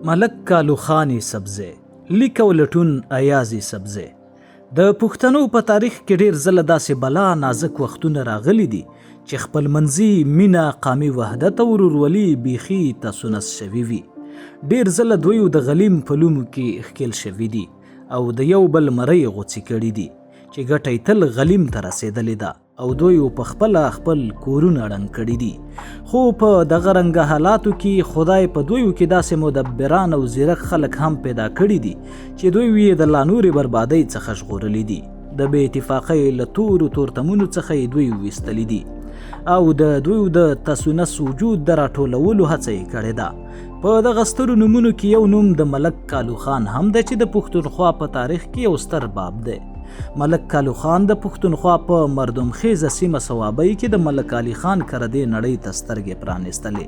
ملک کالو خان سبزی، لیک او لټون ایاز سبزی. د پښتنو په تاریخ کې ډیر ځله داسې بلا نازک وختونه راغلي دي چې خپل منځي مینه، قامي وحدت او ورورولي بیخي تسونس شوي وي. ډیر ځله دوی د غلیم په لومو کې ښکیل شوي دي او د یو بل مرۍ غوڅې کړي دي چې ګټه یې تل غلیم ته رسېدلې ده او دوی په خپله خپل کورونه ړنګ کړي دي. خو په دغه رنګه حالاتو کې خدای په دویو کې داسې مدبران او ځیرک خلک هم پیدا کړي دي چې دوی یې د لا نورې بربادۍ څخه ژغورلي دي. د بې اتفاقۍ له تورو تورتمونو څخه یې دوی ویستلي دي او د دوی د تسونس وجود د راټولولو هڅه یې کړې ده. په دغه سترو نومونو کې یو نوم د ملک کالو خان هم دی چې د پښتونخوا په تاریخ کې یو ستر باب دی. ملک کالو خان د پښتونخوا په مردم خیزه سیمه صوابۍ کې د ملک علي خان کره دې نړۍ ته سترګې پرانیستلې.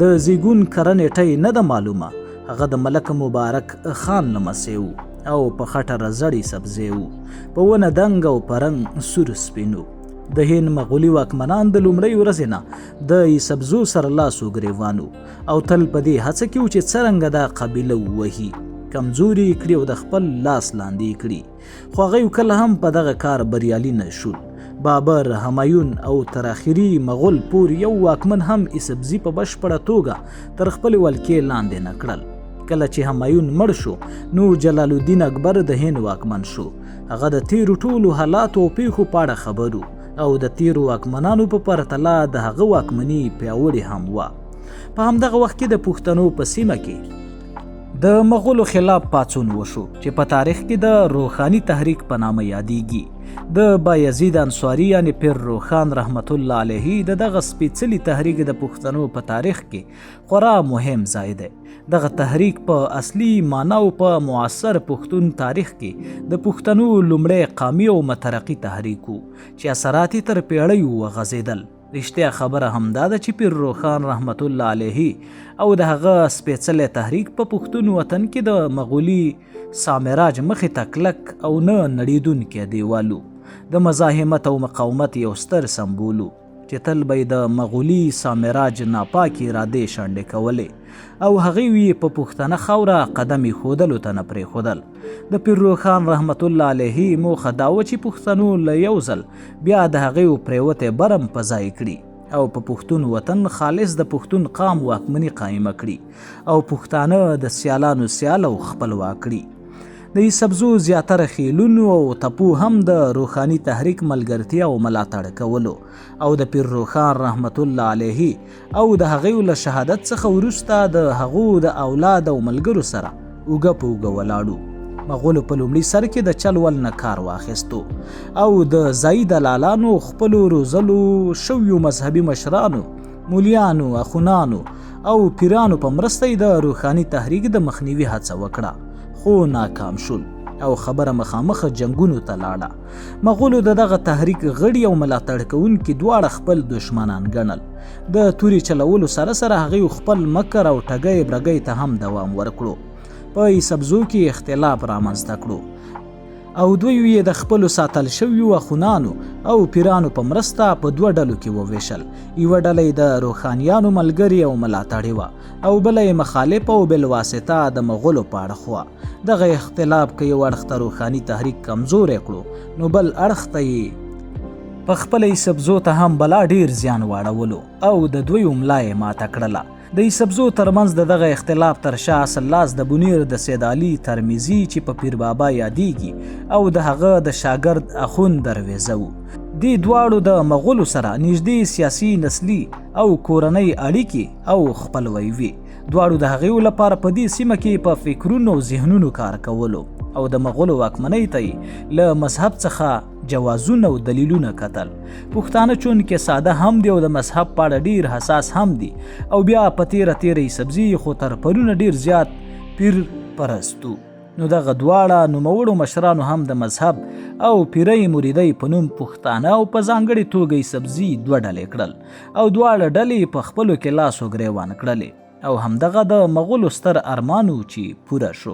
د زیږون کره نیټه یې نه ده معلومه. هغه د ملک مبارک خان لمسی و او په خټه رزړی سبزی و، په ونه دنګ او په رنګ سور سپین و. د هند مغولي واکمنان د لومړۍ ورځې نه د یسبزو سره لاس و ګریوان و او تل په دې هڅه کې و چې څرنګه دا قبیله ووهي، کمزوري یې کړي او د خپل لاس لاندې یې کړي. خو هغوی کله هم په دغه کار بریالي نه شول. بابر، همایون او تر اخري مغول پورې یو واکمن هم ایسبزي په بشپړه توګه تر خپلې ولکې لاندې نه کړل. کله چې همایون مړ شو نو جلال الدین اکبر د هند واکمن شو. هغه د تیرو ټولو حالاتو او پیښو په اړه خبر و او د تیرو واکمنانو په پرتله د هغه واکمني پیاوړې هم وه. په همدغه وخت کې د پښتنو په سیمه کې د مغولو خلاف پاڅون وشو چې په تاریخ کې د روښاني تحریک په نامه یادیږي. د بایزید انصاري یعنی پیر روښان رحمت الله علیه د دغه سپېڅلي تحریک د پښتنو په تاریخ کې خورا مهم ځای دی. دغه تحریک په اصلي معنا او په معاصر پښتون تاریخ کې د پښتنو لومړی قامي او مترقي تحریک و چې اثرات یې تر پیړیو وغځېدل. رښتیا خبره هم دا ده چې پیر روښان رحمت الله علیه او د هغه سپېڅلی تحریک په پښتون وطن کې د مغولي سامراج مخې ته کلک او نه نړېدونکی دیوال و، د مزاحمت او مقاومت یو ستر سمبول و چې تل به یې د مغولي سامراج ناپاکې ارادې شنډې کولې او هغوی یې په پښتنه خاوره قدم ایښودلو ته نه پرېښودل. د پیر روښان رحمت الله علیه موخه دا وه چې پښتنو له یو ځل بیا د هغوی پرېوتی برم په ځای کړي او په پښتون وطن خالص د پښتون قام واکمني قایمه کړي او پښتانه د سیالانو سیال او خپلواک کړي. د یسبزو زیاتره خیلونو او تپو هم د روښاني تحریک ملګرتیا او ملاتړ کولو او د پیر روښان رحمت الله علیه او د هغوی له شهادت څخه وروسته د هغو د اولاد او ملګرو سره اوږه په اوږه ولاړو. مغولو په لومړي سر کې د چل ول نه کار واخیستو او د ځایي دلالانو، خپلو روزلو شویو مذهبي مشرانو، مولیانو، اخونانو او پیرانو په مرسته یې د روښاني تحریک د مخنیوي هڅه وکړه، خو ناکام شول او خبره مخامخ جنګونو ته لاړه. مغولو د دغه تحریک غړي او ملاتړ کوونکي دواړه خپل دښمنان ګڼل. د تورې چلولو سره سره هغوی خپل مکر او ټګۍ برګۍ ته هم دوام ورکړو. په یسبزو کې اختلاف رامنځته کړو او دوی یې د خپلو ساتل شویو اخونانو او پیرانو په مرسته په دوه ډلو کې وویشل. یوه ډله یې د روښانیانو ملګري او ملاتړي وه او بله یې مخالف او بالواسطه د مغولو په اړخ وه. دغه اختلاف که یو اړخ ته روښاني تحریک کمزوری کړو نو بل اړخ ته یې په خپله یسبزو ته هم بلا ډیر زیان واړولو او د دوی ملا یې ماته کړله. د یسبزو ترمنځ د دغه اختلاف تر شا اصل لاس د بونیر د سید علي ترمذي چې په پیر بابا یادیږي او د هغه د شاګرد اخوند درویزه وو. دې دواړو د مغولو سره نږدې سیاسي، نسلي او کورنۍ اړیکې او خپلوۍ وې. دواړو د هغوی لپاره په دې سیمه کې په فکرونو او ذهنونو کار کولو او د مغولو واکمنۍ ته یې له مذهب څخه جوازونه او دلیلونه کتل. پښتانه چونکې ساده هم دي او د مذهب په اړه ډیر حساس هم دي او بیا په تیره تیره یې سبزي خو تر پرونه ډیر زیات پیر پرستو، نو دغه دواړه نوموړو مشرانو هم د مذهب او پیرۍ مریدۍ په نوم پښتانه او په ځانګړې توګه یې سبزي دوه ډلې کړل او دواړه ډلې په خپلو کې لاس و ګریوان کړلې او همدغه د مغولو ستر ارمان و چې پوره شو.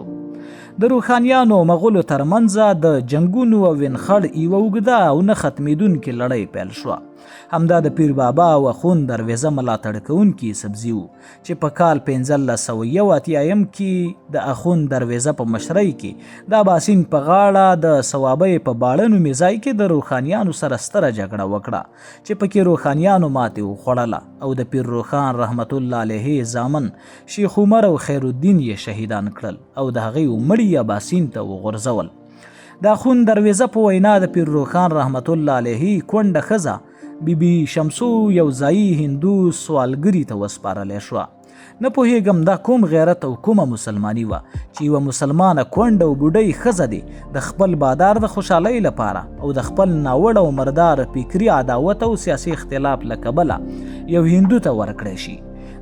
د روښانیانو او مغولو ترمنځ د جنګونو او وینخړ یوه اوږده او نه ختمېدونکې لړۍ پیل شوه. همدا د پیر بابا او اخوند درویزه ملاتړ کوونکي سبزي وو چې په کال 1581 یم کې د اخوند درویزه په مشرۍ کې د اباسین په غاړه د صوابۍ په باړه نومې ځای کې د روښانیانو سره ستره جګړه وکړه چې پکې روښانیانو ماتې وخوړله او د پیر روښان رحمت الله علیه زامن شیخ عمر او خیرالدین یې شهیدان کړل او د هغوی مړي اباسین ته وغورځول. د اخوند درویزه په وینا د پیر روښان رحمت الله علیه کونډه ښځه بی بی شمسو یو ځایي هندو سوالګري ته وسپارلی شوه. نه پوهېږم دا کوم غیرت او کومه مسلماني وه چې یوه مسلمانه کونډه او بوډۍ ښځه دې د خپل بادار د خوشحالۍ لپاره او د خپل ناوړه او مردار فکري عداوت او سیاسي اختلاف له کبله یو هندو ته ورکړی شي.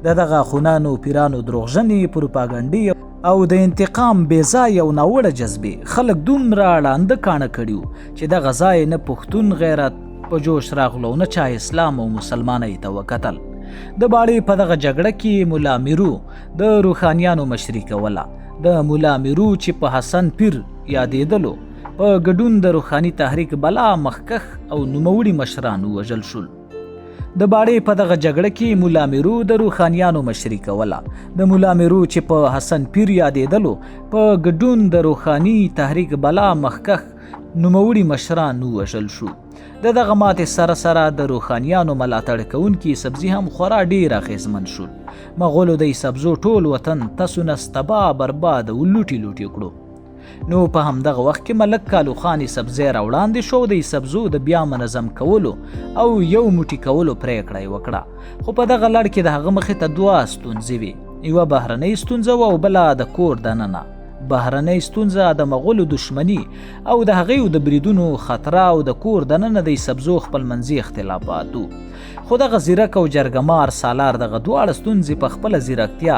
د دغه اخونانو پیرانو دروغژنې پروپاګنډې او د انتقام بې ځایه او ناوړه جذبې خلک دومره ړانده کاڼه کړي وو چې دغه ځای نه پښتون غیرت په جوش راغلو نه چا اسلام او مسلمانۍ ته وکتل. د باړې په دغه جګړه کې ملا میرو د روښانیانو مشري کوله. د ملا میرو چې په حسن پیر یادېدلو په ګډون د روښاني تحریک بلا مخکښ او نوموړي مشران ووژل شول. د باړې په دغه جګړه کې ملا میرو د روښانیانو مشري کوله. د ملا میرو چې په حسن پیر یادېدلو په ګډون د روښاني تحریک بلا مخکښ نوموړي مشران ووژل شو. د دغه ماتې سره سره د روښانیانو ملاتړ کوونکي سبزي هم خورا ډیر اغېزمن شول. مغولو د سبزو ټول وطن تاسو تباه برباد او لوټي لوټي کړو. نو په همدغه وخت کې ملک کالو خان سبزی را وړاندې شو او د سبزو د بیا منظم کولو او یو موټي کولو پرېکړه یې وکړه. خو په دغه لړ کې د هغه مخې ته دوه ستونزې وې، یوه بهرنۍ ستونزه وه او بله د کور دننه. بهرنۍ ستونزه د مغولو دښمني او د هغوی د بریدونو خطره او د کور دننه د سبزو خپلمنځي اختلافات وو. خو دغه ځیرک او جرګمار سالار دغه دواړه ستونزې په خپله ځیرکتیا،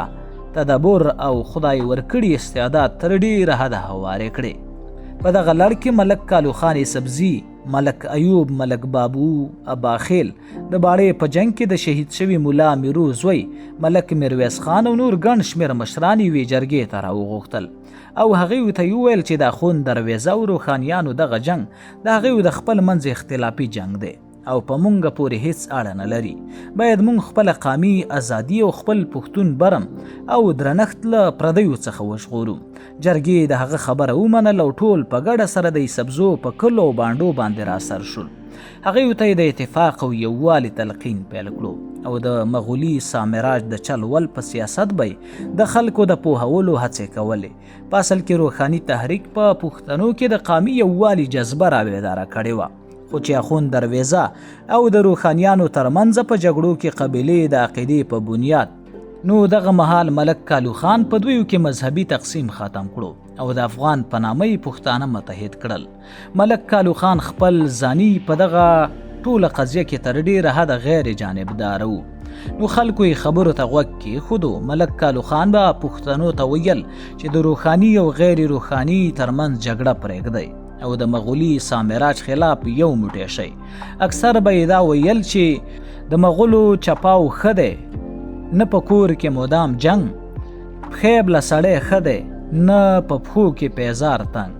تدبر او خدای ورکړي استعداد تر ډیره حده هوارې کړې. په دغه لړ کې ملک کالو خان سبزي، ملک ایوب، ملک بابو اباخیل، د باړې په جنگ کې د شهید شوي ملا میرو زوی ملک میرویس خان او نور ګڼ شمېر مشران یوې جرګې ته راوغوښتل او هغوی ته یې وویل چې د اخوند درویزه او روښانیانو دغه جنګ د هغوی د خپل منځ اختلافي جنګ دی او په مونږ پورې هیڅ اړه نه لري. باید مونږ خپله قامي ازادي او خپل پښتون برم او درنښت له پردیو څخه وژغورو. جرګې د هغه خبره ومنله او ټول په ګډه سره د ایسبزو په کلو او بانډو باندې راسر شول. هغوی ته یې د اتفاق او یووالي تلقین پیل کړو او د مغولي سامراج د چل ول په سیاست به د خلکو د پوهولو هڅې کولې. په اصل کې روښاني تحریک په پښتنو کې د قامي یووالي جذبه راویداره کړې وه. خو چې اخوند درویزه او د روښانیانو ترمنځ په جګړو کې قبیلې د عقیدې په بنیاد، نو دغه مهال ملک کالو خان په دویو کې مذهبي تقسیم ختم کړو او د افغان په نامه یې پښتانه متحد کړل. ملک کالو خان خپل ځاني په دغه ټوله قضیه کې تر ډیره حده غیر جانبدار و، نو خلکو یې خبرو ته غوږ کېښودو. ملک کالو خان به پښتنو ته ویل چې د روښاني او غیر روښاني ترمنځ جګړه پرېږدئ او د مغولي سامراج خلاف یو موټی شئ. اکثر به یې دا ویل چې د مغولو چپاو ښه دی، نه په کور کې مدام جنګ، پښې بله سړی ښه دی، نه په پښو کې پیزار تنګ.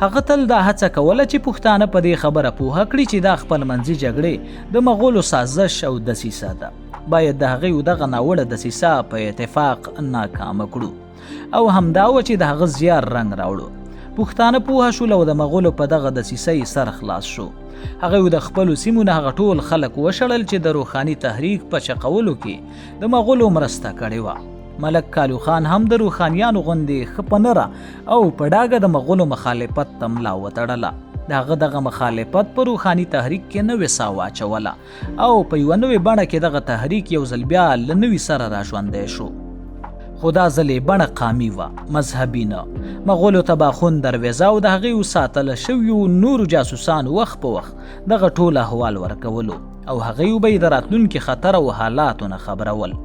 هغه تل دا هڅه کوله چې پښتانه په دې خبره پوهه کړي چې دا خپلمنځي جګړې د مغولو سازش او دسیسه ده، باید د هغوی دغه ناوړه دسیسه په اتفاق ناکامه کړو. او همدا و چې د هغه زیار رنګ راوړو. پښتانه پوه شول او د مغولو په دغه دسیسه یې سر خلاص شو. هغوی د خپلو سیمو نه هغه ټول خلک وشړل چې د روښاني تحریک په چقولو کې د مغولو مرسته کړې وه. ملک کالو خان هم د روښانیانو غوندې ښه په نره او په ډاګه د مغولو مخالفت ته ملا وتړله. د هغه دغه مخالفت په روښاني تحریک کې نوې سا واچوله او په یوه نوې بڼه کې دغه تحریک یو ځل بیا له نوي سره را ژوندی شو. خو دا ځل یې بڼه قامي وه، مذهبي نه. مغولو ته به اخوند درویزه او د هغوی ساتل شویو نورو جاسوسانو وخت په وخت دغه ټول احوال ورکولو او هغوی به یې د راتلونکي خطر او حالاتو نه خبرول.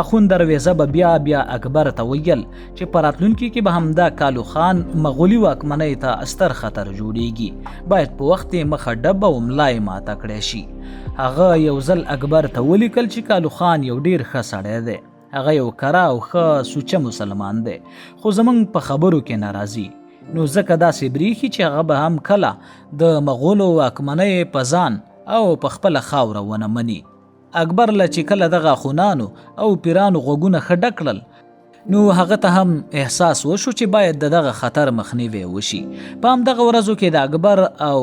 اخوند درویزه به بیا بیا اکبر ته ویل چې په راتلونکي کې به همدا کالو خان مغولي واکمنۍ ته ستر خطر جوړیږي، باید په وخت یې مخه ډب او ملا یې ماته کړی شي. هغه یو ځل اکبر ته ولیکل چې کالو خان یو ډیر ښه سړی دی، هغه یو کره او ښه سوچه مسلمان دی، خو زمونږ په خبرو کې ناراضي، نو ځکه داسې بریښي چې هغه به هم کله د مغولو واکمنۍ په ځان او په خپله خاوره ونه مني. اکبر له چې کله دغه اخونانو او پیرانو غوږونه ښه ډک کړل، نو هغه ته هم احساس وشو چې باید د دغه خطر مخنیوی وشي. په همدغه ورځو کې د اکبر او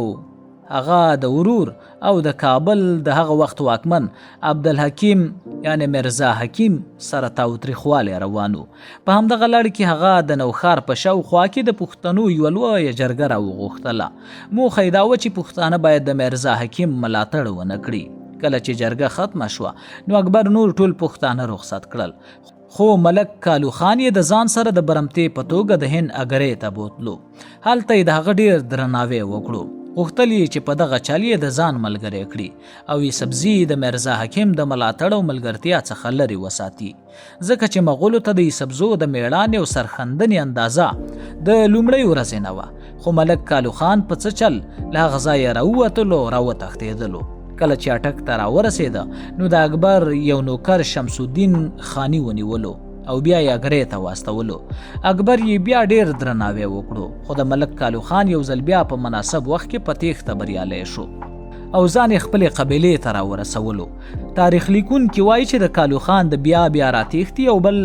هغه د ورور او د کابل د هغه وخت واکمن عبدالحکیم یعنی مرزا حکیم سره تاوتریخوالی روان و. په همدغه لړ کې هغه د نوښار په شاوخوا کې د پښتنو یوه لویه جرګه راوغوښتله. موخه یې دا وه چې پښتانه باید د میرزا حکیم ملاتړ ونه کړي. کله چې جرګه ختمه شوه نو اکبر نور ټول پښتانه رخصت کړل، خو ملک کالو خان یې د ځان سره د برمتې په توګه د هند اګرې ته بوتلو. هلته یې د هغه ډیر درناوی وکړو. غوښتل یې چې په دغه چل یې د ځان ملګری کړي او یوسفزي د میرزا حکیم د ملاتړ او ملګرتیا څخه لرې وساتي، ځکه چې مغولو ته د یوسفزو د میړانې او سرښندنې اندازه د لومړۍ ورځې نه وه. خو ملک کالو خان په څه چل له هغه ځایه راووتلو او راوتښتېدلو. کله چې اټک ته راورسېده نو د اکبر یو نوکر شمس الدین خانی ونیولو او بیا یې اګرې ته واستولو. اکبر یې بیا ډیر درناوی وکړو، خو د ملک کالو خان یو ځل بیا په مناسب وخت کې په تېښته بریالی شو او ځان یې خپلې قبیلې ته راورسولو. تاریخ لیکونکي وایي چې د کالو خان د بیا بیا راتېښتې یو بل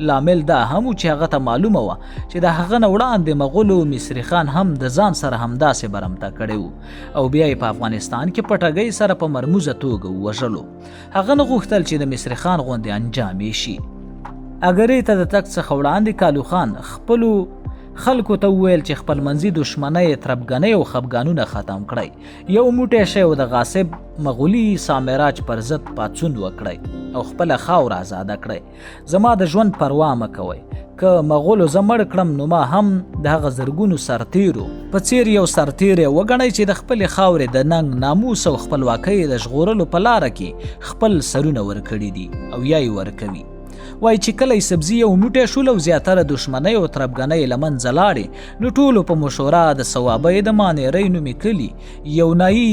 لامل دا هم و چې هغه ته معلومه وه چې د هغه نه وړاندې مغولو مصري خان هم د ځان سره همداسې برمته کړی و او بیا یې په افغانستان کې په ټګۍ سره په مرموزه توګه ووژلو. هغه نه غوښتل چې د مصري خان غوندې انجام یې شي. اګرې ته د تګ څخه وړاندې کالو خان خپلو خلکو ته وویل چې خپلمنځي دښمنۍ، تربګنۍ او خپګانونه ختم کړئ، یو موټی شئ او د غاصب مغولي سامراج پر ضد پاڅون وکړئ او خپله خاوره ازاده کړئ. زما د ژوند پروا مه کوئ، که مغولو زه مړ کړم نو ما هم د هغه زرګونو سرتیرو په څیر یو سرتیری وګڼئ چې د خپلې خاورې د ننګ، ناموس او خپلواکۍ د ژغورلو په لاره کې خپل سرونه ورکړي دي او یا یې ورکوي. وایي چې کله یې سبزي یو موټی شول او زیاتره دښمنۍ او تربګنۍ له منځه لاړې، نو ټولو په مشوره د صوابۍ د مانیرۍ نومې کلي یو نایي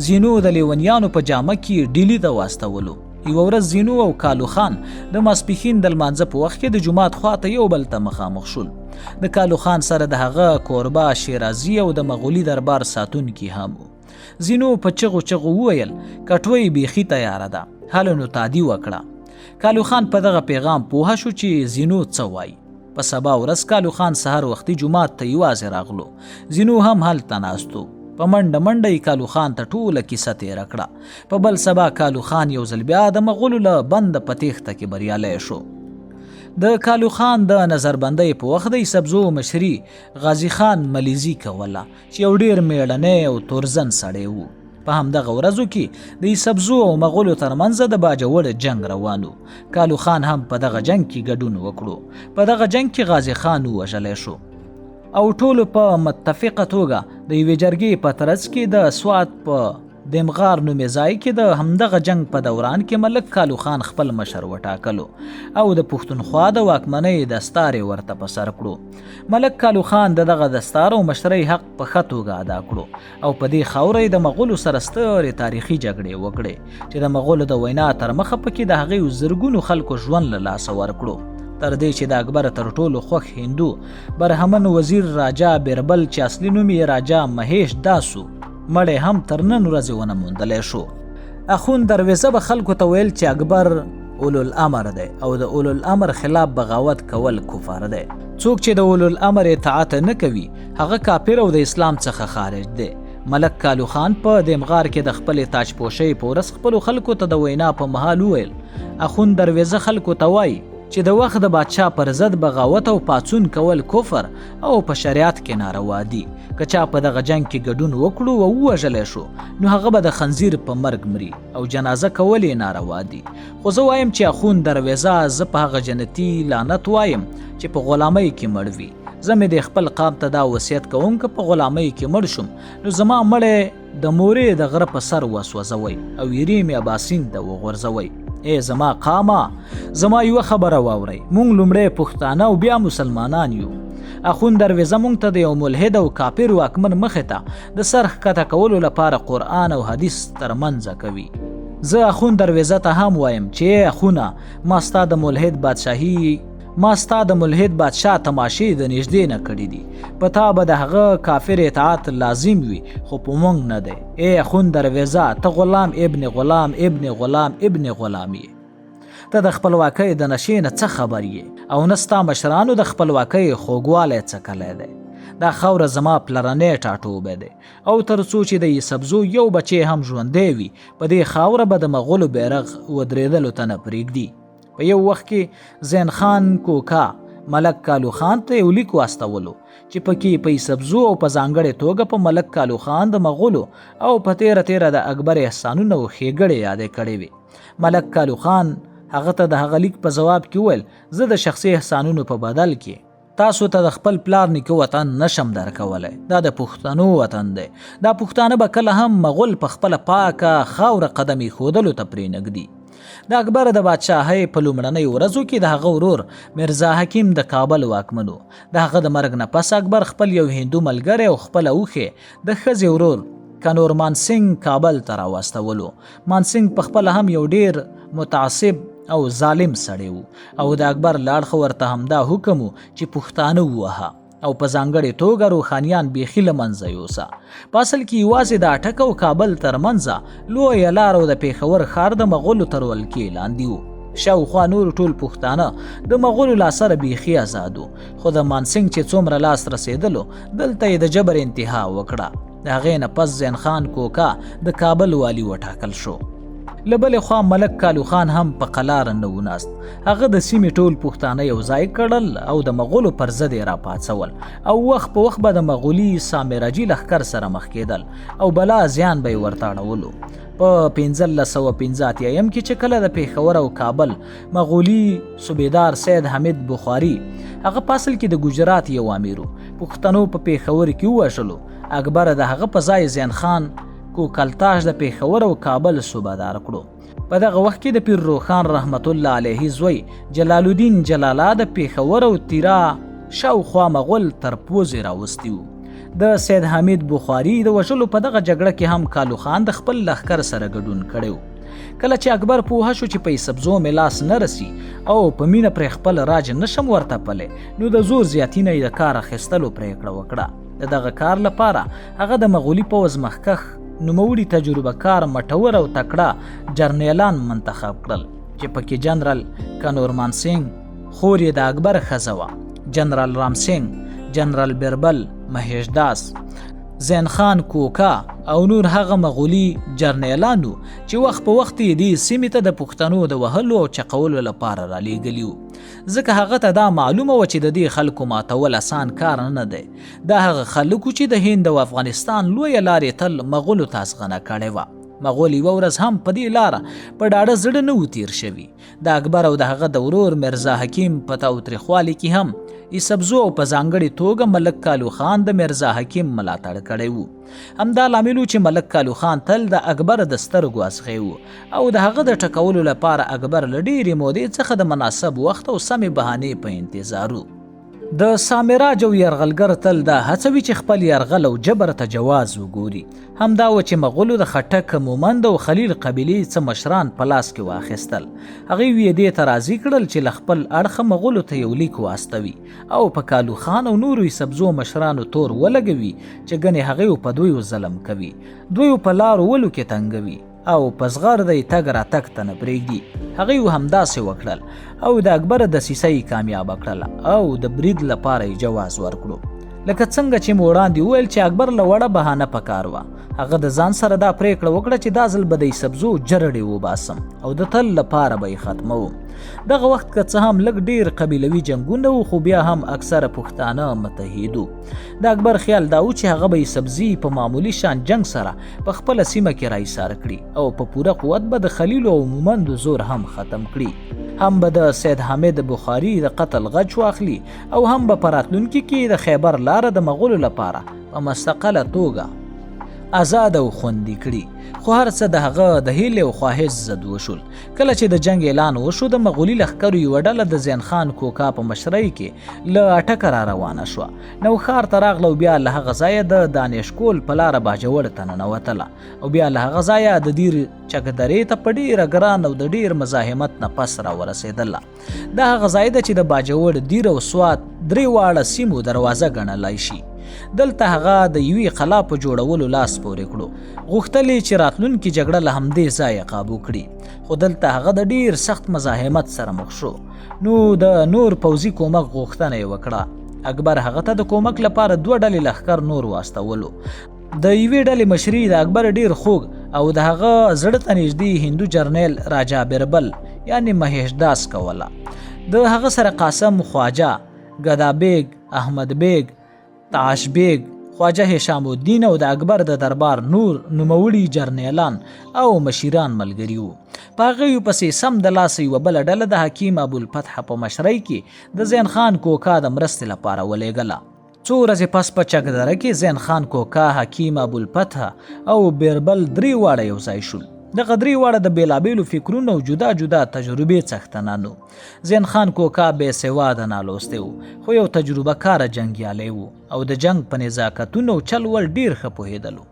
زینو د لیونیانو په جامه کې ډیلي ته واستولو. یوه ورځ زینو او کالو خان د ماسپښین د لمانځه په وخت کې د جومات خوا ته یو بل ته مخامخ شول. د کالو خان سره د هغه کوربه شیرازي او د مغولي دربار ساتونکي هم وو. زینو په چغو چغو وویل، کټوۍ بیخي تیاره ده، هله نو تادي وکړه. کالو خان په دغه پیغام پوه شو چې زینو څه وایي. په سبا ورځ کالو خان سهار وختي جومات ته یوازې راغلو. زینو هم هلته ناست و. په منډه منډه یې کالو خان ته ټوله کیسه تېره کړه. په بل سبا کالو خان یو ځل بیا د مغولو له بنده په تېښته کې بریالی شو. د کالو خان د نظربندۍ په وخت د یوسفزو مشري غازي خان ملیزي کوله چې یو ډېر میړنی او تورزن سړی و. په همدغه ورځو کې د یوسفزو او مغولو ترمنځ د باجوړ جنګ روان و. کالو خان هم په دغه جنګ کې ګډون وکړو. په دغه جنګ کې غازي خان ووژلی شو او ټولو په متفقه توګه د یوې جرګې په ترڅ کې د سوات په دمغار نومې ځای کې د همدغه جنګ په دوران کې ملک کالو خان خپل مشر وټاکلو او د پښتونخوا د واکمنۍ دستار یې ورته په سر کړو. ملک کالو خان د دغه دستار او مشرۍ حق په ښه توګه ادا کړو او په دې خاوره یې د مغولو سره سترې تاریخي جګړې وکړې چې د مغولو د وینا تر مخه پکې د هغې زرګونو خلکو ژوند له لاسه ورکړو، تر دې چې د اکبر تر ټولو خوښ هندو برهمن وزیر راجا بیربل چې اصلي نوم یې راجا مهیش داسو مړی هم تر نن ورځې ونه موندلی شو. اخوند درویزه به خلکو ته ویل چې اکبر اولو الامر دی او د اولو الامر خلاف بغاوت کول کفر دی. څوک چې د اولو الامر اطاعت نه کوي هغه کافر او د اسلام څخه خارج دی. ملک کالو خان په دیمغار کې د خپلې تاجپوشۍ په ورځ خپلو خلکو ته د وینا په مهال وویل، اخوند درویزه خلکو ته وایي چې د وخت د بادشاه پر ضد بغاوت او پاڅون کول کفر او په شریعت کې ناروا دي. که چا په دغه جنګ کې ګډون وکړو او ووژلی شو نو هغه به د خنزیر په مرګ مري او جنازه کول یې ناروا دي. خو زه وایم چې اخوند درویزه زه په هغه جنتي لعنت وایم چې په غلامۍ کې مړ وي. زه مې د خپل قام ته دا وصیت کوم که په غلامۍ کې مړ شوم نو زما مړی د مورې د غره په سر وسوځوئ او ایرې مې اباسین ته وغورځوئ. ای زما قامه، زما یوه خبره واورئ، مونږ لومړی پښتانه او بیا مسلمانان یو. اخوند درویزه مونږ ته د یو ملحد او کافر واکمن مخې ته د سر ښکته کولو لپاره قرآن او حدیث تر منځه کوي. زه اخوند درویزه ته هم وایم چې ای اخونه، ما ستا د ملحد بادشاهي ما ستا د ملحد بادشاه تماشې د نږدې نه کړې دي. په تا به د هغه کافر اطاعت لازم وي، خو په مونږ نه دی. ای اخوند درویزه، ته غلام ابن غلام ابن غلام ابن غلام یې. ته د خپلواکۍ د نشې نه څه خبر یې او نه ستا مشرانو د خپلواکۍ خوږوالی څکلی دی. دا خاوره زما پلرنی ټاټوبی دی او تر څو چې د یسبزو یو بچی هم ژوندی وي، په دې خاوره به د مغولو بیرغ ودرېدلو ته نه پرېږدي. په یو وخت کې زین خان کوکا ملک کالو خان ته یو لیک واستولو چې پکې په یسبزو او په ځانګړې توګه په ملک کالو خان د مغولو او په تیره تیره د اکبر احسانونه او ښېګړې یادې کړې وې. ملک کالو خان هغه ته د هغه لیک په ځواب کې وویل، زه د شخصي احسانونو په بدل کې تاسو ته د خپل پلار نیکه وطن نشم درکولی. دا د پښتنو وطن دی. دا پښتانه به کله هم مغول په خپله پاکه خاوره قدم ایښودلو ته پرېنږدي. د اکبر د بادشاهۍ په لومړنیو ورځو کې د هغه ورور مرزا حکیم د کابل واکمن و. د هغه د مرګ نه پس اکبر خپل یو هندو ملګری او خپله اوښی د ښځې ورور کنور مانسینګ کابل ته راواستولو. مانسینګ په خپله هم یو ډیر متعصب او ظالم سړی و او د اکبر له اړخه ورته همدا حکم و چې پښتانه ووهه او په ځانګړې توګه روښانیان بیخي له منځه یوسه. په اصل کې یوازې د اټک او کابل ترمنځ لویه لار او د پېښور ښار د مغولو تر ولکې لاندې و. شاوخوا نور ټول پښتانه د مغولو له اثره بیخي ازاد وو، خو د مانسینګ چې څومره لاس رسېدلو دلته یې د جبر انتها وکړه. د هغې نه پس زین خان کوکا د کابل والي وټاکل شو. له بلې خوا ملک کالو خان هم په قلاره نه و ناست. هغه د سیمې ټول پښتانه یو ځای کړل او د مغولو پر ضد یې راپاڅول او وخت په وخت به د مغولي سامراجي لښکر سره مخ کېدل او بلا زیان به یې ورته اړولو. په 1585 کې چې کله د پېښور او کابل مغولي صوبیدار سید حمید بخاري، هغه په اصل کې د ګجرات یو امیر و، پښتنو په پېښور کې ووژلو، اکبر د هغه په ځای زین خان کوکلتاش د پېښور او کابل صوبهدار کړو. په دغه وخت کې د پیر روښان رحمت الله علیه زوی جلال الدین جلالا د پېښور او تیرا شاوخوا مغول تر پوزې راوستي وو. د سید حمید بخاري د وژلو په دغه جګړه کې هم کالو خان د خپل لښکر سره ګډون کړی و. کله چې اکبر پوه شو چې په سبزو مې لاس نه رسي او په مینه پرې خپل راج نشم ورتپلی، نو د زور زیاتي نه یې د کار اخیستلو پرېکړه وکړه. د دغه کار لپاره هغه د مغولي پوځ مخکښ نوموړي تجربه کار مټور او تکړه جرنیلان منتخب کړل چې پکې جنرال کنورمان سینګ، خور یې د اکبر ښځه وه، جنرال رام سینګ، جنرال بیربل، مهیش داس، زین خان کوکا او نور هغه مغولي جرنیلان وو چې وخت په وخت یې دې سیمې ته د پښتنو د وهلو او چقولو لپاره رالیږلي وو، ځکه هغه ته دا معلومه وه چې د دې خلکو ماتول اسان کار نه دی. دا هغه خلک وو چې د هند او افغانستان لویه لار یې تل مغولو ته ازغنه کړې وه. مغول یوه ورځ هم په دې لاره په ډاډه زړه نه وو تیر شوي. د اکبر او د هغه د ورور مرزا حکیم په تاوتریخوالي کې هم ایسبزو او په ځانګړې توګه ملک کالو خان د مرزا حکیم ملاتړ کړی وو. همدا لامل و چې ملک کالو خان تل د اکبر د سترګو ازغی و او د هغه د ټکولو لپاره اکبر له ډېرې مودې څخه د مناسب وخت او سمې بهانې په انتظار و. د سامراج او یرغلګر تل دا هڅه وي چې خپل یرغل او جبر ته جواز وګوري. همدا و چې مغولو د خټک، مومند او خلیل قبیلې څه مشران په لاس کې واخیستل. هغوی یې دې ته راضي کړل چې له خپل اړخه مغولو ته یو لیک واستوي او په کالو خان او نورو سبزو مشرانو تور ولګوي چې ګنې هغوی په دوی ظلم کوي، دوی په لارو ولو کې تنګوي او په زغرده یې تګ راتګ ته نه پرېږدي. هغوی همداسې وکړل او د اکبر دسیسه یې کامیابه کړله او د برید لپاره یې جواز ورکړو. لکه څنګه چې مو وړاندې وویل چې اکبر له وړه بهانه پکار وه. هغه د ځان سره دا پرېکړه وکړه چې دا ځل به د سبزو جرړې وباسم او د تل لپاره به یې ختموم. دغه وخت که څه هم لږ ډېر قبیلوي جنګونه وو، خو بیا هم اکثره پښتانه متحد وو. د اکبر خیال دا و چې هغه به یې سبزي په معمولي شان جنګ سره په خپله سیمه کې راایسار کړي او په پوره قوت به د خلیلو او مومندو زور هم ختم کړي، هم به د سید حامد بخاري د قتل غچ واخلي او هم به په راتلونکي کې د خیبر لاره د مغولو لپاره په مستقله توګه ازاد او خوندي کړي، خو هر څه د هغه د هیلې او خواهش ضد وشول. کله چې د جنګ اعلان وشو، د مغولي لښکرو یوه ډله د زین خان کوکا په مشرۍ کې له اټکه را روانه شوه، نوښار ته راغله او بیا له هغه ځایه د دانشکول په لاره باجوړ ته ننوتله او بیا له هغه ځایه د دیر چکدرې ته په ډیره ګران او د ډیر مزاحمت نه پس راورسېدله. دا هغه ځای ده چې د باجوړ، دیر او سوات درې واړه سیمو دروازه ګڼلای شي. دلته هغه د یوې قلا په جوړولو لاس پورې کړو. غوښتل یې چې راتلونکې جګړه له همدې ځایه قابو کړي، خو دلته هغه د ډیر سخت مزاحمت سره مخ شو، نو د نور پوځي کومک غوښتنه یې وکړه. اکبر هغه ته د کومک لپاره دوه ډلې لښکر نور واستولو. د یوې ډلې مشري د اکبر ډیر خوږ او د هغه زړه ته نږدې هندو جرنیل راجا بیربل یعنی مهیش داس کوله. د هغه سره قاسم خواجه، ګدا بیګ، احمد بیګ، تعاش بیګ، خواجه هشام الدین او د اکبر د دربار نور نوموړي جرنیلان او مشیران ملګري وو. په هغوی پسې سم د لاسه یوه بله ډله د حکیم ابوالفتح په مشرۍ کې د زین خان کوکا د مرستې لپاره ولېږله. څو ورځې پس په چکدره کې زین خان کوکا، حکیم ابوالفتح او بیربل درې واړه یو ځای شول. دغه درې واړه د بېلابېلو فکرونو او جدا جدا تجربې څښتنان وو. زین خان کوکا بې سواده نالوستی و، خو یو تجربه کاره جنګیالی و او د جنګ په نزاکتونو او چل ول ډېر ښه پوهېدلو.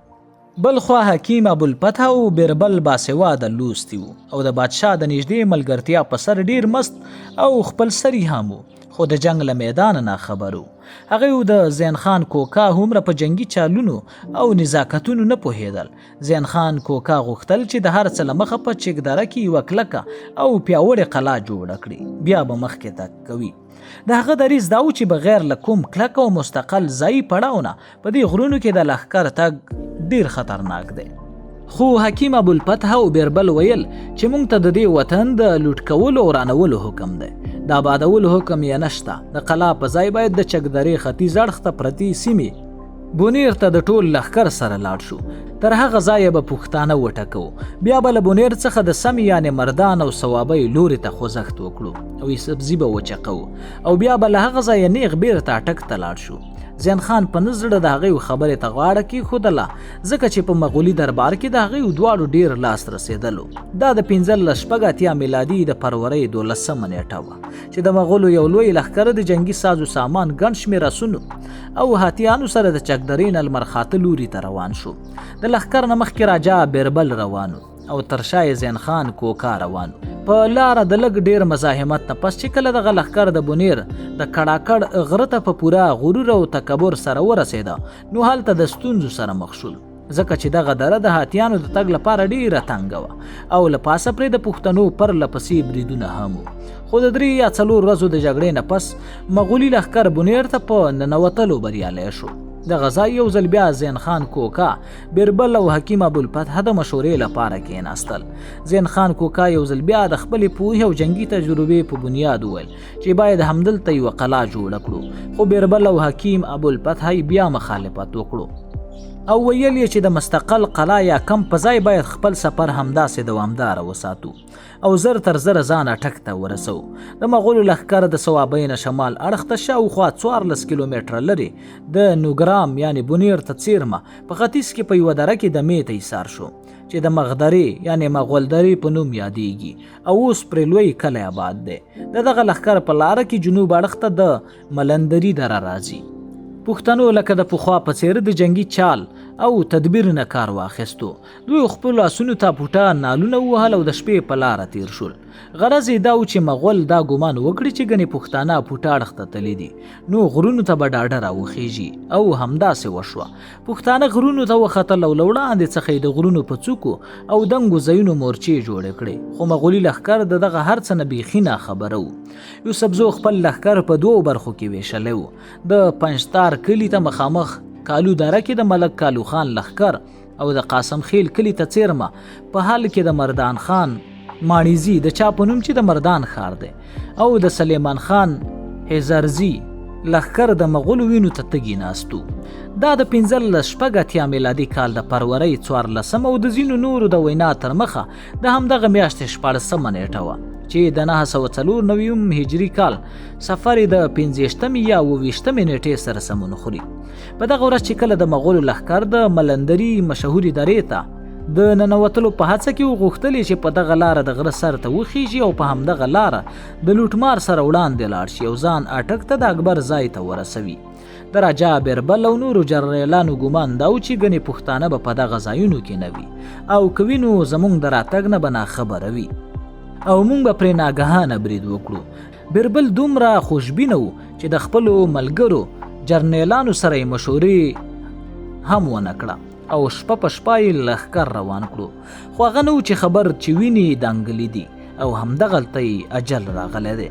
بلخوا حکیم ابوالفتح او بیربل باسواده لوستي وو او د بادشاه د نږدې ملګرتیا په سر ډیر مست او خپل سري هم وو، خو د جنګ له میدانه ناخبر وو. هغوی د زین خان کوکا هومره په جنګي چالونو او نزاکتونو نه پوهېدل. زین خان کوکا غوښتل چې د هر څه له مخه په چکدره کې یوه کلکه او پیاوړې قلا جوړه کړي، بیا به مخکې تګ کوي. د هغه دریځ دا و چې بغیر له کوم کلک او مستقل ځایي پړاو نه په دې غرونو کې د لښکر تګ ډیر خطرناک دی. خو حکیم ابوالفتح او بیربل ویل چې مونږ ته د دې وطن د لوټ کولو او ورانولو حکم دی، د آبادولو حکم یې نشته. د قلا په ځای باید د چکدرې ختیځ اړخ ته پرتې سیمې بونیر ته د ټول لښکر سره لاړ شو، تر هغه ځایه به پښتانه وټکو، بیا به له بونیر څخه د سمې یعنې مردان او صوابۍ لوري ته خوځښت وکړو او سبزي به وچقو او بیا به له هغه ځایه نیغ بیرته اټک ته لاړ شو. زین خان په نه زړه د هغوی خبرې ته غاړه کېښودله، ځکه چې په مغولي دربار کې د هغوی دواړو ډیر لاس رسېدلو. دا د 1586 میلادي د فرورۍ 12مه نېټه وه چې د مغولو یو لوی لښکر د جنګي سازو سامان ګڼ شمېر اسونو او هاتیانو سره د چکدرې نه لمرخاته لوري ته روان شو. د لښکر نه مخکې راجا بیربل روان او تر شا یې زین خان کوکا روان. په لاره د لږ ډیر مزاحمت نه پس چې کله دغه لښکر د بونیر د کړاکړ غره ته په پوره غرور او تکبر سره ورسېده، نو هلته د ستونزو سره مخ شول، ځکه چې دغه دره د هاتیانو د تګ لپاره ډیره تنګه وه او له پاسه پرې د پښتنو پرله پسې بریدونه هم وو. خو د 3 یا 4 ورځو د جګړې نه پس مغولي لښکر بونیر ته په ننوتلو بریالی شو. دغه ځای یو ځل بیا زین خان کوکا، بیربل او حکیم ابوالفتح د مشورې لپاره کېناستل. زین خان کوکا یو ځل بیا د خپلې پوهې او جنګي تجربې په بنیاد وویل چې باید همدلته یوه قلا جوړه کړو، خو بیربل او حکیم ابوالفتح یې بیا مخالفت وکړو او ویل یې چې د مستقل قلا یا کم په ځای باید خپل سفر همداسې دوامداره وساتو او زر تر زره ځان اټک ته ورسو. د مغولو لښکر د صوابۍ نه شمال اړخ ته شاوخوا 14 کیلومتره لرې د نوګرام یعنې بونیر ته څیرمه په ختیځ کې په یوه دره کې دمې ته ایسار شو چې د مغدرې یعنې مغولدرې په نوم یادیږي او اوس پرې لوی کلی آباد دی. د دغه لښکر په لاره کې جنوب اړخ ته د ملندري دره راځي. پښتنو لکه د پخوا په څیر د جنګي چال او تدبیر نه کار واخیستو. دوی خپلو اسونو ته پوټه نالونه ووهل او د شپې په لاره تیر شول. غرض یې دا و چې مغول دا ګمان وکړي چې ګنې پښتانه پوټه اړخ ته تللي دي، نو غرونو ته به ډاډه راوخیژي او همداسې وشوه. پښتانه غرونو ته وختل او له وړاندې څخه یې د غرونو په څوکو او دنګو ځایونو مورچې جوړې کړې، خو مغولي لښکر د دغه هر څه نه بیخي ناخبره و. یوسفزو خپل لښکر په دوو برخو کې ویشلی و. د پنجتار کلي ته مخامخ کالو دره کې د ملک کالو خان لښکر او د قاسم خیل کلي ته څیرمه په حال کې د مردان خان ماڼیزي د چا په نوم چې د مردان ښار دی او د سلیمان خان هزارزي لښکر د مغولو وینو ته تږي ناست وو. دا د 1586 میلادي کال د فرورۍ 14 او د ځینو نورو د وینا تر مخه د همدغه میاشتې 16مه نیټه وه چې د 994 هجري کال سفر د 15مې یا 27مې نیټې سره سمون خوري. په دغه ورځ چې کله د مغولو لښکر د ملندري مشهورې درې ته د ننوتلو په هڅه کې وغوښتل چې په دغه لاره د غره سر ته وخیژي او په همدغه لاره د لوټمار سره وړاندې لاړ شي او ځان اټک ته د اکبر ځای ته ورسوي. د راجا بیربل او نورو جرنیلانو ګمان دا و چې ګنې پښتانه به په دغه ځایونو کې نه وي او که وي نو زمونږ د راتګ نه به ناخبره وي او مونږ به پرې ناګهانه برید وکړو. بیربل دومره خوشبینه و چې د خپلو ملګرو جرنیلانو سره یې مشورې هم ونه کړه او شپه په شپه یې لښکر روان کړو، خو هغه نه و چې خبر چې ویني یې دانګلي دي او همدغلته یې اجل راغلی دی.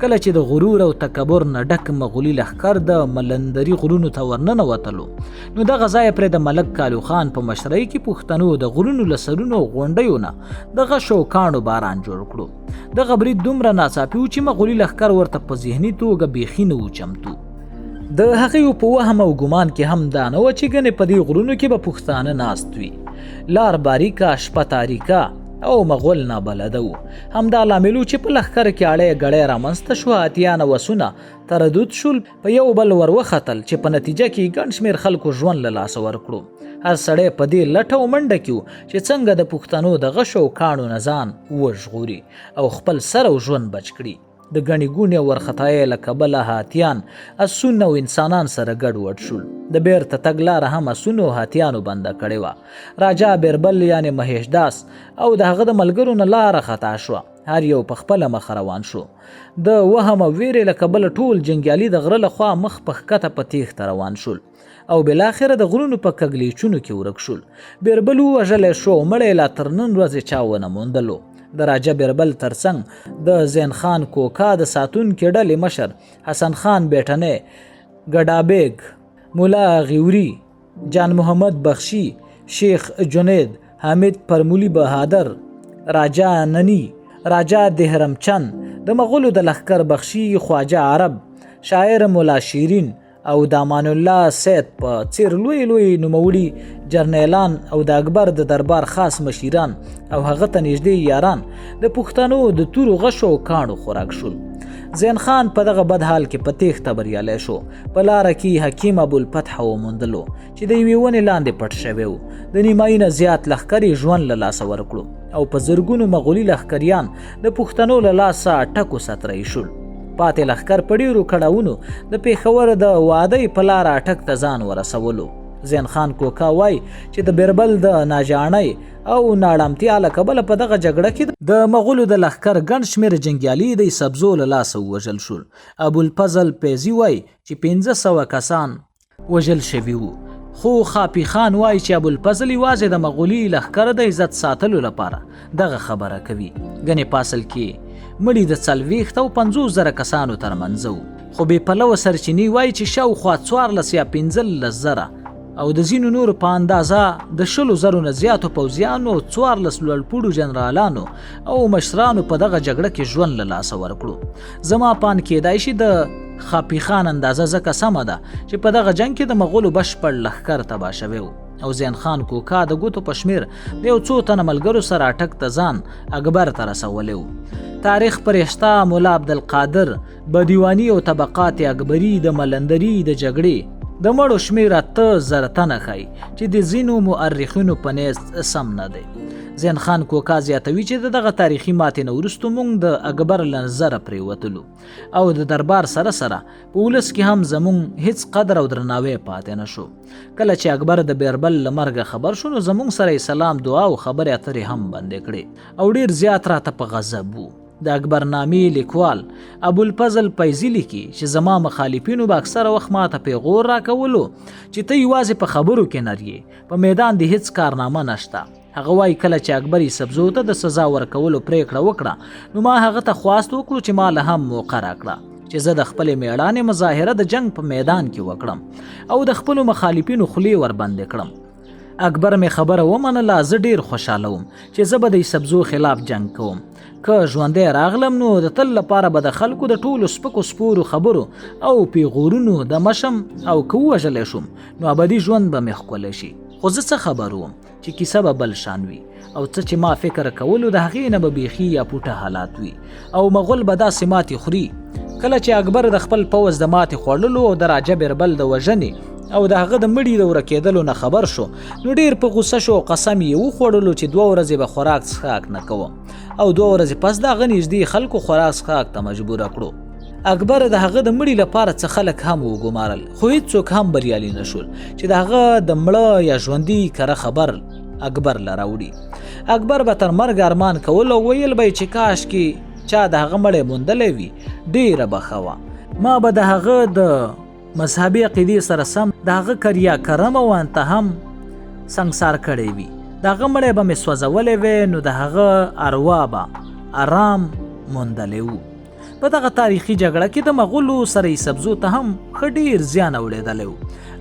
کله چې د غرور او تکبر نه ډک مغولي لښکر د ملندري غرونو ته ورننوتلو نو دغه ځای پرې د ملک کالو خان په مشرۍ کې پښتنو د غرونو له سرونو او غونډیو نه د غشو او کاڼو باران جوړ کړو. دغه برید دومره ناڅاپي و چې مغولي لښکر ورته په ذهني توګه بیخي نه و چمتو. د هغې په وهم او ګمان کې هم دا نه وه چې ګنې په دې غرونو کې به پښتانه ناست وي. لار باریکه، شپه تاریکه او مغول نابلده وو. همدا لامل و چې په لښکر کې اړی ګړی رامنځته شوه، اتیان او اسونه تردد شول، په یو بل وروختل چې په نتیجه کې ګڼ شمېر خلکو ژوند له لاسه ورکړو. هر سړی په دې لټه او منډه کې و چې څنګه د پښتنو د غشو او کاڼو نه ځان وژغوري او خپل سر او ژوند بچ کړي. د ګڼې ګوڼې او ورخطایۍ له کبله هاتیان، اسونه او انسانان سره ګډ وډ شول. د بیرته تګ لاره هم اسونو او هاتیانو بنده کړې وه. راجا بیربل یعنې مهیش داس او د هغه د ملګرو نه لاره خطا شوه. هر یو په خپله مخه روان شو. د وهم او ویرې له کبله ټول جنګیالي د غره له خوا مخ په ښکته په تیښته روان شول او بالاخره د غرونو په کږلیچونو کې ورک شول. بیربل ووژلی شو او مړی لا تر نن ورځې چا ونه موندلو. د راجا بیربل ترڅنګ د زین خان کوکا د ساتونکي ډلې مشر حسن خان بیټنی، ګډابیګ، مولا غیوري، جان محمد بخشي، شیخ جنید، حامد پرمولي بهادر، راجا ننی، راجا دهرم چند، د مغولو د لښکر بخشي خواجه عرب، شاعر مولا شیرین او د امان الله سید په څیر لوی لوی نوموړي جرنیلان او د اکبر د دربار خاص مشیران او هغه ته نږدې یاران د پښتنو د تورو غشو او کاڼو خوراک شول. زین خان په دغه بد حال کې په تیښته بریالی شو. په لاره کې حکیم ابوالفتح وموندلو چې د یوې ونې لاندې پټ شوی و. د نیمایي نه زیات لښکر یې ژوند له لاسه ورکړو او په زرګونو مغولي لښکریان د پښتنو له لاسه ټکو سترۍ شول. پاتې لښکر په ډیرو کړاوونو د پېښور د وادۍ په لاره اټک ته ځان ورسولو. زین خان کوکا وایي چې د بیربل د ناجاڼۍ او ناړامتیا له کبله په دغه جګړه کې د مغولو د لښکر ګڼ شمېر جنګیالي د سبزو له لاسه ووژل شول. ابوالفضل فیضي وایي چې 500 کسان وژل شوي وو، خو خاپي خان وایي چې ابوالفضل یوازې د مغولي لښکر د عزت ساتلو لپاره دغه خبره کوي، ګنې په اصل کې مړي د 40 او 50 زره کسانو ترمنځ وو. خو بې پلوه سرچینې وایي چې شاوخوا 14 یا 15 زره او د ځینو نورو په اندازه د 20 زرو نه زیاتو پوځیانو او 14 لوړپوړو جنرالانو او مشرانو په دغه جګړه کې ژوند له لاسه ورکړو. زما پان کېدای شي د خاپي خان اندازه ځکه سمه ده چې په دغه جنګ کې د مغولو بشپړ لښکر تباه شوی و او زین خان کوکا د ګوتو په شمیر د یو څو تنه ملګرو سره اټک ته ځان اکبر ته رسولی و. تاریخ پرشته مولا عبدالقادر بدیوانی او طبقات اکبری د ملندری د جګړې د مړو شمیر 8000 تنه ښایي چې د ځینو مؤرخینو په نزد سم نه دی. زین خان کوکا زیاتوي چې د دغه تاریخي ماتې نه وروسته موږ د اکبر له نظره پرېوتلو او د دربار سره سره په ولس کې هم زموږ هیڅ قدر او درناوی پاتې نه شو. کله چې اکبر د بیربل له مرګه خبر شو نو زموږ سره یې سلام دعا او خبرې اترې هم بندې کړې او ډیر زیات راته په غضب وو. د اکبرنامې لیکوال ابوالفضل فیضي لیکي چې زما مخالفینو به اکثره وخت ماته پیغور راکولو چې ته یوازې په خبرو کې نر یې، په میدان دې هیڅ کارنامه نشته. هغه وایي کله چې اکبر سبزو ته د سزا ورکولو پریکړه وکړه نو ما هغه ته خواست وکړو چې ما له هم موقع راکړه چې زه د خپلې میړانې مظاهره د جنگ په میدان کې وکړم او د خپلو مخالفینو خولې وربندې کړم. اکبر مې خبره ومنله، زه ډیر خوشحاله وم چې زه به د سبزو خلاف جنگ کوم. که ژوندی راغلم نو د تل لپاره به د خلکو د ټولو سپکو سپورو خبرو او پیغورونو د مشم او که ووژلی شوم نو ابدي ژوند به مې ښکلی شي. خو زه څه خبر وم چې کیسه به بل شان وي او څه چې ما فکر کولو د هغې نه به بیخي یا پوټه حالات وي او مغول به داسې ماتې خوري. کله چې اکبر د خپل پوځ د ماتې خوړلو او د راجه بیربل د وژنې او د هغه د مړي د ورکېدلو نه خبر شو نو ډیر په غوسه شو او قسم یې وخوړلو چې 2 ورځې به خوراک څښاک نه کوم او 2 ورځې پس د هغه نږدې خلکو خوراک څښاک ته مجبوره کړو. اکبر د هغه د مړي لپاره څه خلک هم وګمارل خو هیڅوک هم بریالي نه شول چې د هغه د مړه یا ژوندي کره خبر اکبر له راوړي. اکبر به تر مرګ ارمان کول او ویل به یې چې کاش کې چا د هغه مړی موندلی وي ډیره به ښه وه. ما به د هغه د مذهبي عقیدې سره سم د هغه کریا کرم او انته هم سنګسار کړی وي، د هغه مړی به مې سوځولی وی نو د هغه اروا به ارام موندلی و. په دغه تاریخي جګړه کې د مغولو سره سبزو ته هم ښه ډیر زیان اوړېدلی و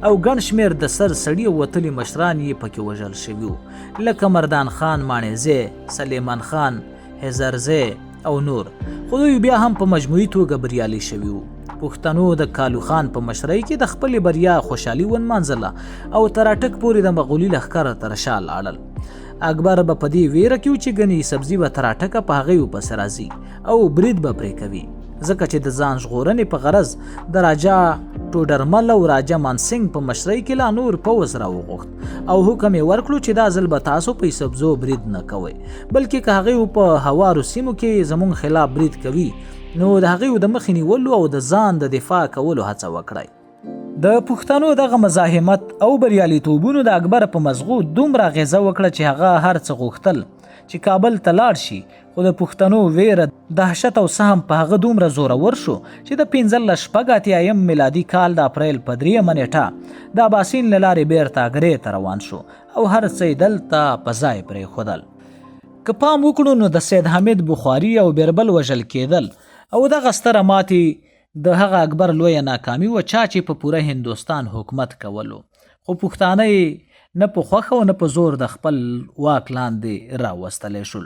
او ګڼ شمېر د سر سړي او وتلي مشران یې پکې وژل شوي وو لکه مردان خان ماڼېزی، سلیمان خان هزرزی او نور، خو دوی بیا هم په مجموعي توګه بریالي شوي وو. پښتنو د کالو خان په مشرۍ کې د خپلې بریا خوشحالي ونمانځله او تر اټک پورې د مغولي لښکر تر شا لاړل. اکبر به په دې ویره کې و چې ګنې سبزي به تر اټکه په هغوی پسې راځي او برید به پرې کوي، ځکه چې د ځان ژغورنې په غرض د راجا ټوډرمل او راجا مانسنګ په مشرۍ کې لا نور پوځ راوغوښت او حکم یې ورکړو چې دا ځل به تاسو په سبزو برید نه کوئ، بلکې که هغوی په هوارو سیمو کې زمونږ خلاف برید کوي نو د هغوی د مخې نیولو او د ځان د دفاع کولو هڅه وکړئ. د پښتنو دغه مزاحمت او بریالیتوبونو د اکبر په مزغو دومره اغیزه وکړه چې هغه هر څه غوښتل چې کابل ته لاړ شي، خو د پښتنو ویره، دهشت او سهم په هغه دومره زورور شو چې د 1586 میلادي کال د اپریل په 3 نیټه د اباسین له لارې بیرته اګرې ته روان شو او هر څه یې دلته په ځای پرېښودل. که پام وکړو نو د سید حامد بخاري او بیربل وژل کېدل او دغه ستره ماتې د هغه اکبر لویه ناکامي وه چا چې په پوره هندوستان حکومت کولو، خو پښتانه یې نه په خوښه او نه په زور د خپل واک لاندې راوستلی شول.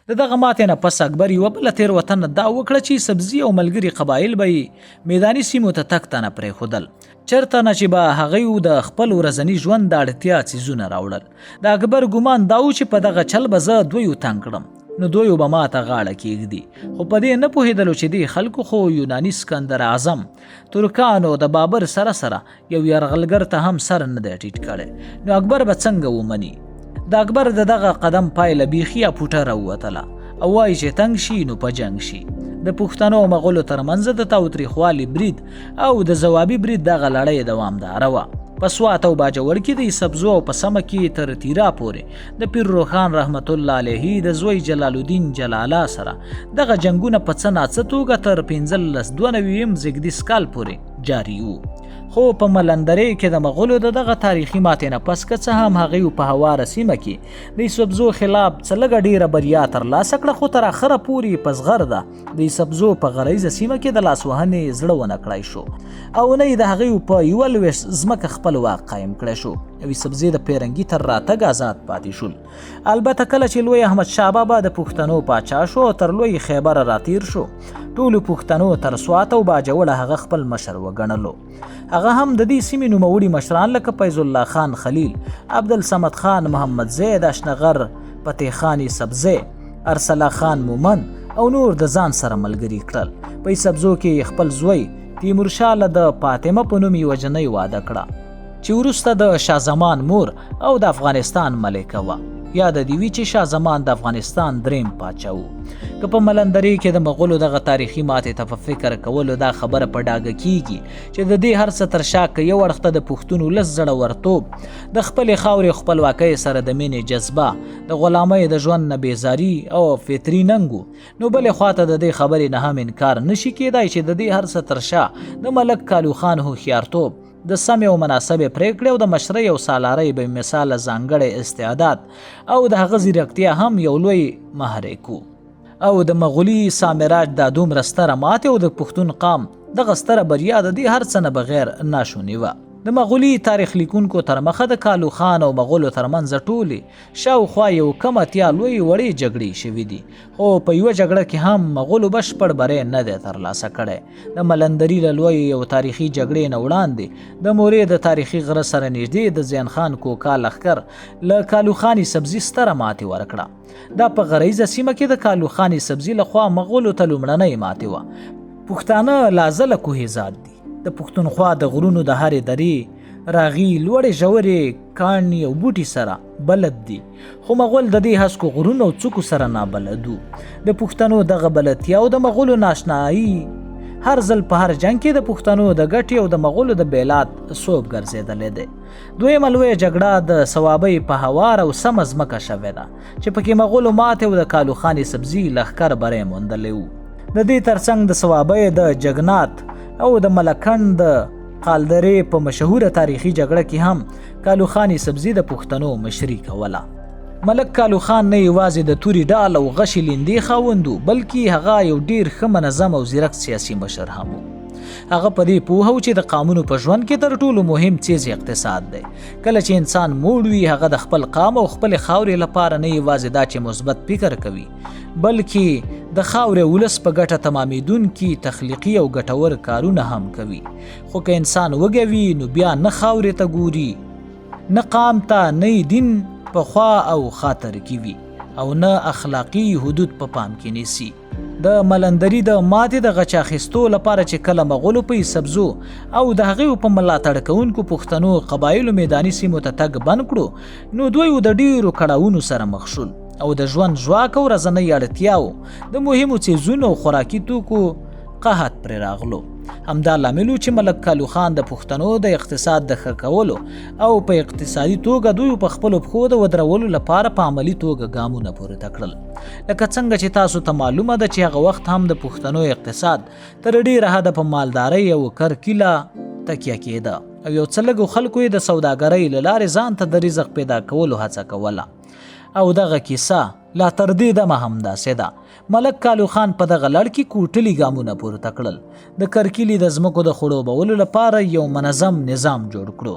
د دغه ماتې نه پس اکبر یوه بله تېروتنه دا وکړه چې سبزي او ملګري قبایل به یې میداني سیمو ته تګ ته نه پرېښودل، چرته نه چې به هغوی د خپل ورځني ژوند د اړتیا څیزونه راوړل. د اکبر ګمان دا و چې په دغه چل به زه دوی تنګ کړم نو دوی به ماته غاړه کېږدي، خو په دې نه پوهېدلو چې دې خلکو خو یوناني سکندر اعظم، ترکانو د بابر سره سره یو یرغلګر ته هم سر نه دی ټیټ کړی، نو اکبر به څنګه ومني؟ د اکبر د دغه قدم پایله بیخي اپوټه راووتله او وایي چې تنګ شي نو په جنګ شي. د پښتنو او مغولو ترمنځ د تاوتریخوالي برید او د ځوابي برید دغه لړۍ دوامداره وه. په سوات او باجوړ کې د سبزو او په سمه کې تر تیرا پورې د پیر روښان رحمت الله علیه د زوی جلال الدین جلالا سره دغه جنگونه په څه ناڅه توګه تر 1592 زیږدیز کال پورې جاري وو. خو په ملندرې کې د مغولو د دغه تاریخي ماتې نه پس که څه هم هغوی په هواره سیمه کې د سبزو خلاف څه لږه ډیره بریا ترلاسه کړه، خو تر اخره پورې په زغرده د سبزو په غریزه سیمه کې د لاسوهنې زړه ونه کړای شو او نه یې د هغوی په یوه لوېشت ځمکه خپل واک قایم کړی شو او سبزې د پیرنګي تر راتګ آزاد پاتې شول. البته کله چې لوی احمد شاه بابا د پښتنو پاچا شو او تر لوی خیبره راتیر شو، ټولو پښتنو تر سوات او باجوړه هغه خپل مشر وګڼلو. هغه هم د دې سیمې نوموړي مشران لکه فیض الله خان خلیل، عبدالصمد خان محمد زید اشنغر، فتح خان سبزی، ارسلا خان مومند او نور د ځان سره ملګري کړل. په سبزو کې خپل زوی تیمور شاه له د فاطمه په نوم یوه جنۍ واده کړه چې وروسته د شاه زمان مور او د افغانستان ملکه وه. یاده دې وي چې شاه زمان د افغانستان دریم پاچا و. که په ملندرې کې د مغولو دغه تاریخي ماتې ته په فکر کولو دا خبره په ډاګه کیږي چې د دې هر څه تر شا که یو اړخ ته د پښتون ولس زړورتوب، د خپلې خاورې خپلواکۍ سره د مینې جذبه، د غلامۍ د ژوند نه بیزاري او فطري ننګ و، نو بلې خواته د دې خبرې نه هم انکار نشي کېدای چې د دې هر څه تر شا د ملک کالو خان هوښیارتوب، د سمې او مناسبې پرېکړې او د مشرۍ او سالارۍ بې مثاله ځانګړی استعداد او د هغه ځیرکتیا هم یو لوی محرک و. او د مغولي سامراج دا دومره ستره ماتې او د پښتون قام دغه ستره بریا د دې هر څه نه بغیر ناشونې وه. د مغولي تاریخ لیکونکو تر مخه د کالو خان او مغولو ترمنځ ټولې شاوخوا یو کم 80 لوی وړې جګړې شوې دي، خو په یوه جګړه کې هم مغولو بشپړ بری نه دی ترلاسه کړی. د ملندري له لویې او تاریخي جګړې نه وړاندې د مورې د تاریخي غره سره نږدې د زین خان کوکا لښکر له کالو خاني سبزي ستره ماتې ورکړه. دا په غریزه سیمه کې د کالو خاني سبزي له خوا مغولو ته لومړنۍ ماتې وه. پښتانه لازله کوهي ذات دي. د پښتونخوا د غرونو د هرې درې، راغي، لوړې ژورې، کاڼي او بوټي سره بلد دي، خو مغول د دې هسکو غرونو او څوکو سره نابلد وو. د پښتنو دغه بلدتیا او د مغولو ناشنايي هر ځل په هر جنګ کې د پښتنو د ګټې او د مغولو د بیلات سوب ګرځېدلی دی. دویمه لویه جګړه د صوابۍ په هواره او سمه ځمکه شوې ده چې پکې مغولو ماتې او د کالو خان سبزي لښکر بری موندلی و. د دې ترڅنګ د صوابۍ د جګنات او د ملکند د قالدرې په مشهوره تاریخي جګړه کې هم کالو خان سبزي د پښتنو مشري کوله. ملک کالو خان نه یوازې د توري ډال او غشي لیندې خاوند و، بلکې هغه یو ډیر ښه منظم او ځیرک سیاسي مشر هم و. هغه په دې پوه و چې د قامونو په ژوند کې تر ټولو مهم څیز اقتصاد دی. کله چې انسان موړ وي، هغه د خپل قام او خپلې خاورې لپاره نه یوازې دا چې مثبت فکر کوي، بلکې د خاورې ولس په ګټه تمامېدونکي تخلیقي او ګټور کارونه هم کوي. خو که انسان وږی وي، نو بیا نه خاورې ته ګوري، نه قام ته، نه یې دین په خوا او خاطر کې وي او نه اخلاقي حدود په پام کې نیسي. د ملندري د ماتې د غچ اخیستو لپاره چې کله مغولو په سبزو او د هغې په ملاتړ کوونکو پښتنو قبایلو میداني سیمو ته تګ بند کړو، نو دوی د ډیرو کړاوونو سره مخ شول او د ژوند ژواک او ورځنۍ اړتیاو د مهمو څیزونو او خوراکي توکو قحط پرې راغلو. همدا لامل و چې ملک کالو خان د پښتنو د اقتصاد د ښه کولو او په اقتصادي توګه دوی په خپلو پښو د ودرولو لپاره په عملي توګه ګامونه پورته کړل. لکه څنګه چې تاسو ته معلومه ده چې هغه وخت هم د پښتنو اقتصاد تر ډیره حده په مالدارۍ او کرکیله تکیه کېده او یو څه لږو خلکو یې د سوداګرۍ له لارې ځان ته د رزق پیدا کولو هڅه کوله او دغه کیسه لا تر دې دمه همداسې ده. ملک کالو خان په دغه لړ کې کوټلي ګامونه پورته کړل. د کرکیلي د ځمکو د خړوبولو لپاره یو منظم نظام جوړ کړو.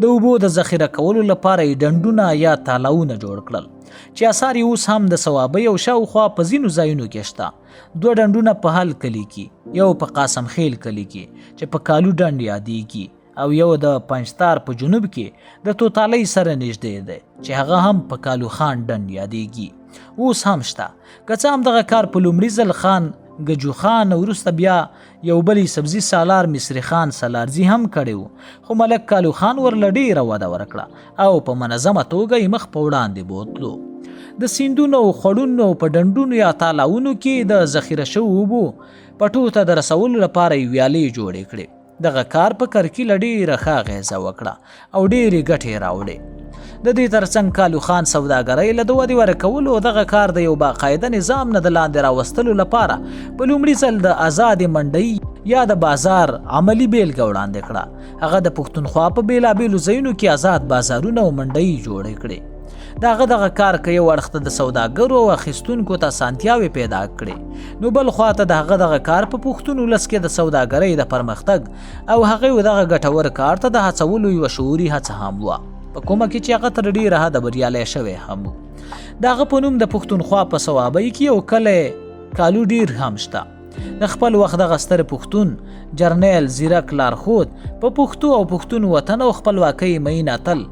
د اوبو د ذخیره کولو لپاره یې ډنډونه یا تالاوونه جوړ کړل چې اثار یې اوس هم د صوابۍ او شاوخوا په ځینو ځایونو کې شته. دوه ډنډونه په هل کلي کې، یو په قاسم خیل کلي کې چې په کالو ډنډ یادیږي او یو د پنجتار په جنوب کې د توتالۍ سره نږدې دی چې هغه هم په کالو خان ډنډ یادیږي، اوس هم شته. که څه هم دغه کار په لومړي ځل خان ګجو خان او وروسته بیا یو بل سبزي سالار مصري خان سالارزي هم کړی و، خو ملک کالو خان ورله ډیره وده ورکړه او په منظمه توګه یې مخ په وړاندې بوتلو. د سیندونو او خوړونو او په ډنډونو یا تالاوونو کې د ذخیره شوو اوبو پټو ته د رسولو لپاره یې ویالې جوړې کړې. دغه کار په کرکیله ډیره ښه اغیزه وکړه او ډیرې ګټې یې راوړې. د دې ترڅنګ کالو خان سوداګرۍ له د ودې ورکولو او دغه کار د یو باقاعده نظام نه د لاندې راوستلو لپاره په لومړي ځل د ازادې منډۍ یا د بازار عملي بیلګه وړاندې کړه. هغه د پښتونخوا په بیلابیلو ځایونو کې ازاد بازارونه او منډۍ جوړې کړې. د هغه دغه کار که یو اړخ ته د سوداګرو او اخیستونکو ته اسانتیاوې پیدا کړې، نو بل خوا ته د هغه دغه کار په پښتون ولس کې د سوداګرۍ د پرمختګ او هغې دغه ګټور کار ته د هڅولو یوه شعوري هڅه هم وه، په کومه کې چې هغه تر ډیره حده بریالی شوی هم و. د هغه په نوم د پښتونخوا په صوابۍ کې یو کلی کالو ډیر هم شته. د خپل وخت دغه ستر پښتون جرنیل زیرک لارښود، په پښتو او پښتون وطن او خپلواکۍ مین اتل،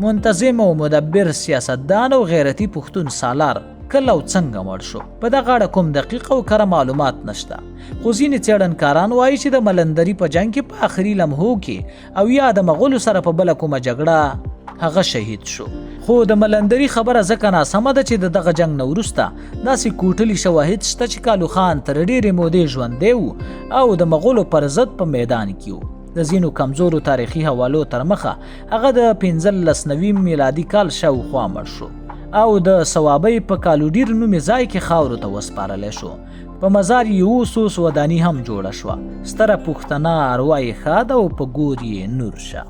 منتظم او مدبر سیاستدان او غیرتی پښتون سالار کله او څنګه مړ شو، په دغه اړه کوم دقیق او کره معلومات نشته، خو ځینې څېړنکاران وایي چې د ملندري په جنګ کې په آخري لمحو کې او یا د مغولو سره په بله کومه جګړه هغه شهید شو. خو د ملندري خبره ځکه ناسمه ده چې د دغه جنګ نه وروسته داسې کوټلي شواهد شته چې کالو خان تر ډېرې مودې ژوندی و او د مغولو پر ضد په میدان کې و. د ځینو کمزورو تاریخي حوالو تر مخه هغه د 1590 میلادي کال شاوخوا مړ شو او د صوابۍ په کالوډیر نومې ځای کې خاورو ته وسپارلی شو. په مزار یې اوس اوس وداني هم جوړه شوه. ستره پښتنه اروا یې ښاده او په ګور یې نور شه.